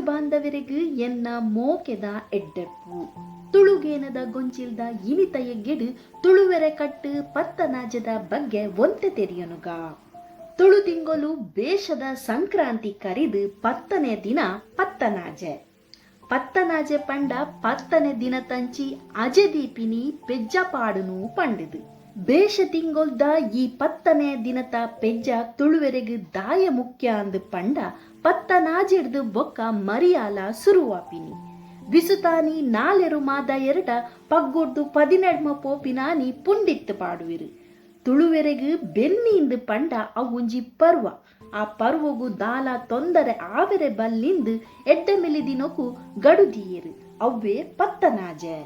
ಬಾಂಧವರಿಗೂ ಎನ್ನ ಮೋಕೆದ ಎಡ್ಡೆಪ್ಪು. ತುಳುಗೇನದ ಗೊಂಚಿಲ್ದ ಇನಿತ ಎಗ್ಗೆಡು ತುಳುವೆರೆ ಕಟ್ಟು ಪತ್ತನಾಜದ ಬಗ್ಗೆ ಒಂತೆ ತೆರಿಯನುಗ. ತುಳು ತಿಂಗೊಲು ಬೇಶದ ಸಂಕ್ರಾಂತಿ ಕರಿದು 10ನೇ ದಿನ ಪತ್ತನಾಜೆ. ಪತ್ತನಾಜೆ ಪಂಡ 10ನೇ ದಿನ ತಂಚಿ ಅಜೆ ದೀಪಿನಿ ಪೆಜ್ಜ ಪಾಡುನು ಪಂಡುದು. ಬೇಶ ತಿಂಗೊಲ್ದ ಈ 10ನೇ ದಿನತ ಪೆಜ್ಜ ತುಳುವೆರೆಗ್ ದಾಯ ಮುಖ್ಯ ಅಂದ್ ಪಂಡ ಪತ್ತನಾಜೆಡ್ದು ಬೊಕ್ಕ ಮರಿಯಾಲ ಸುರುವಾಪಿನಿ. ಬಿಸುತಾನಿ ನಾಲೆರು ಮಾದ ಎರಡ ಪಗ್ಗುಡ್ದು ಪದಿನೆಡ್ಮ ಪೋಪಿನಾನಿ ಪುಂಡಿತ್ತು ಪಾಡುವಿರು. ತುಳುವೆರೆಗ್ ಬೆನ್ನಿಂದು ಪಂಡ ಅವೊಂಜಿ ಪರ್ವ. ಆ ಪರ್ವಗು ದಾಲ ತೊಂದರೆ ಆವೆರೆ ಬಲ್ಲಿಂದು ಎಡ್ಡೆಮಿಲಿ ದಿನೊಕು ಗಡುದಿಯೇರು ಅವ್ವೇ ಪತ್ತನಾಜೆ.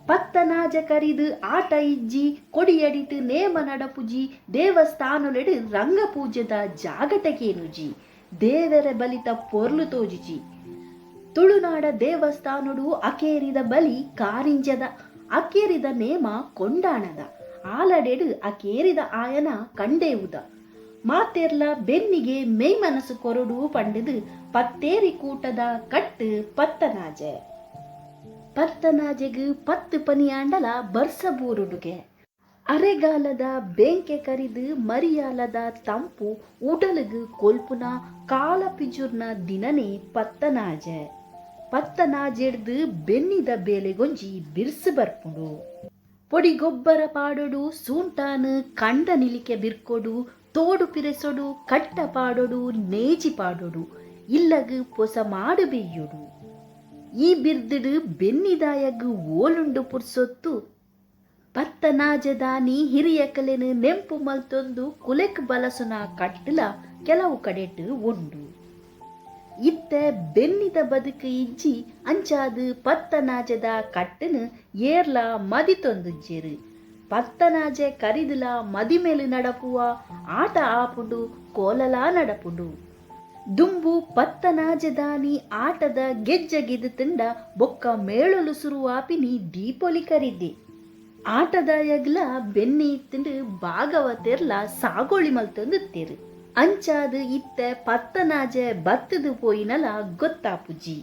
ಪತ್ತನಾಜೆ ಕರಿದು ಆಟ ಇಜ್ಜಿ, ಕೊಡಿಯಡಿತು ನೇಮ ನಡಪುಜಿ, ದೇವಸ್ಥಾನೊಲೆಡು ರಂಗಪೂಜೆದ ಜಾಗಟಕೇನುಜಿ, ದೇವೆರೆ ಬಲಿತ ಪೊರ್ಲು ತೋಜಿಜಿ. ತುಳುನಾಡ ದೇವಸ್ಥಾನೊಡು ಅಕೇರಿದ ಬಲಿ ಕಾರಿಂಜದ, ಅಕೇರಿದ ನೇಮ ಕೊಂಡಾಣದ, ಆಲಡೆಡು ಅಕೇರಿದ ಆಯನ ಕಂಡೇವುದ. ಮಾತೆರ್ಲ ಬೆನ್ನಿಗೆ ಮೇಯ್ಮನಸು ಕೊರಡು ಪಂಡುದು ಪತ್ತೇರಿ ಕೂಟದ ಕಟ್ಟು ಪತ್ತನಾಜೆ. ಪತ್ತನಾಜೆಗ್ 10 ಪನಿಯಾಂಡಲ ಬರ್ಸ ಬೂರುಡುಗೆ. ಅರೆಗಾಲದ ಬೇಂಕೆ ಕರಿದು ಮರಿಯಾಲದ ತಂಪು ಉಡಲುಗು ಕೊಲ್ಪುನ ಕಾಲ ಪಿಜುರ್ನ ದಿನನೇ ಪತ್ತನಾಜೆ. ಪತ್ತನಾಜೆಡ್ದು ಬೆನ್ನಿದ ಬೇಲೆಗೊಂಜಿ ಬಿರ್ಸು ಬರ್ಪುಂಡು. ಪೊಡಿ ಗೊಬ್ಬರ ಪಾಡೊಡು, ಸೂಂಟಾನು ಕಂಡ ನಿಲಿಕೆ ಬಿರ್ಕೊಡು, ತೋಡು ಪಿರೆಸೊಡು, ಕಟ್ಟ ಪಾಡೊಡು, ನೇಜಿ ಪಾಡೊಡು, ಇಲ್ಲಗು ಪೊಸ ಮಾಡು ಬೇಯೋಡು. ಈ ಬಿರ್ದುಡು ಬೆನ್ನಿದಾಯಗು ಓಲುಂಡು ಪುರ್ಸೊತ್ತು? ಪತ್ತನಾಜದಾನಿ ಹಿರಿಯಕಲೆನು ನೆಂಪು ಮಲ್ತೊಂದು ಕುಲೆಕ್ ಬಲಸುನ ಕಟ್ಟುಲ ಕೆಲವು ಕಡೆಟ್ ಉಂಡು. ಇತ್ತೆ ಬೆನ್ನಿದ ಬದುಕು ಇಜ್ಜಿ ಅಂಚಾದು ಪತ್ತನಾಜದ ಕಟ್ಟನು ಏರ್ಲ ಮದಿತೊಂದುಜ್ಜೆರು. ಪತ್ತನಾಜೆ ಕರಿದುಲ ಮದಿಮೇಲು ನಡಪುವ ಆಟ ಆಪುಂಡು, ಕೋಲಲಾ ನಡಪುಂಡು. ದುಂಬು ಪತ್ತನಾಜದಾನಿ ಆಟದ ಗೆಜ್ಜೆಗಿದು ತಿಂಡ ಬೊಕ್ಕ ಮೇಳಲು ಸುರುವಾಪಿನಿ ದೀಪೊಲಿ ಕರಿದ್ದೆ. ಆಟದಾಯಗ್ಲ ಬೆನ್ನಿ ಇತ್ತಂಡು ಭಾಗವತೆರ್ಲ ಸಾಗೋಳಿ ಮಲ್ತೊಂದುತ್ತೇರು. ಅಂಚಾದು ಇತ್ತೆ ಪತ್ತನಾಜೆ ಬತ್ತದು ಪೋಯಿನಲ ಗೊತ್ತಾಪುಜಿ.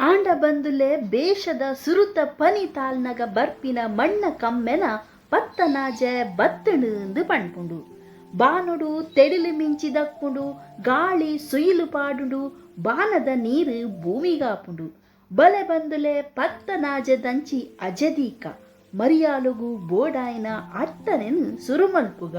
ಆಂಡ ಬಂದುಲೆ ಬೇಶದ ಸುರುತ ಪನಿ ತಾಲ್ನಗ ಬರ್ಪಿನ ಮಣ್ಣ ಕಮ್ಮೆನ ಪತ್ತನಾಜೆ ಬತ್ತಣಂದು ಪಣ್ಪುಂಡು. ಬಾನುಡು ತೆಡಿಲು ಮಿಂಚಿ ದಕ್ಕುಂಡು, ಗಾಳಿ ಸುಯಿಲು ಪಾಡುಂಡು, ಬಾನದ ನೀರು ಭೂಮಿಗಾಪುಂಡು. ಬಲೆ ಬಂದುಲೆ ಪತ್ತನಾಜೆ ದಂಚಿ ಅಜದೀಕ ಮರಿಯಾಲುಗು ಬೋಡಾಯಿನ ಅಟ್ಟನೆನ್ ಸುರುಮಲ್ಪುಗ.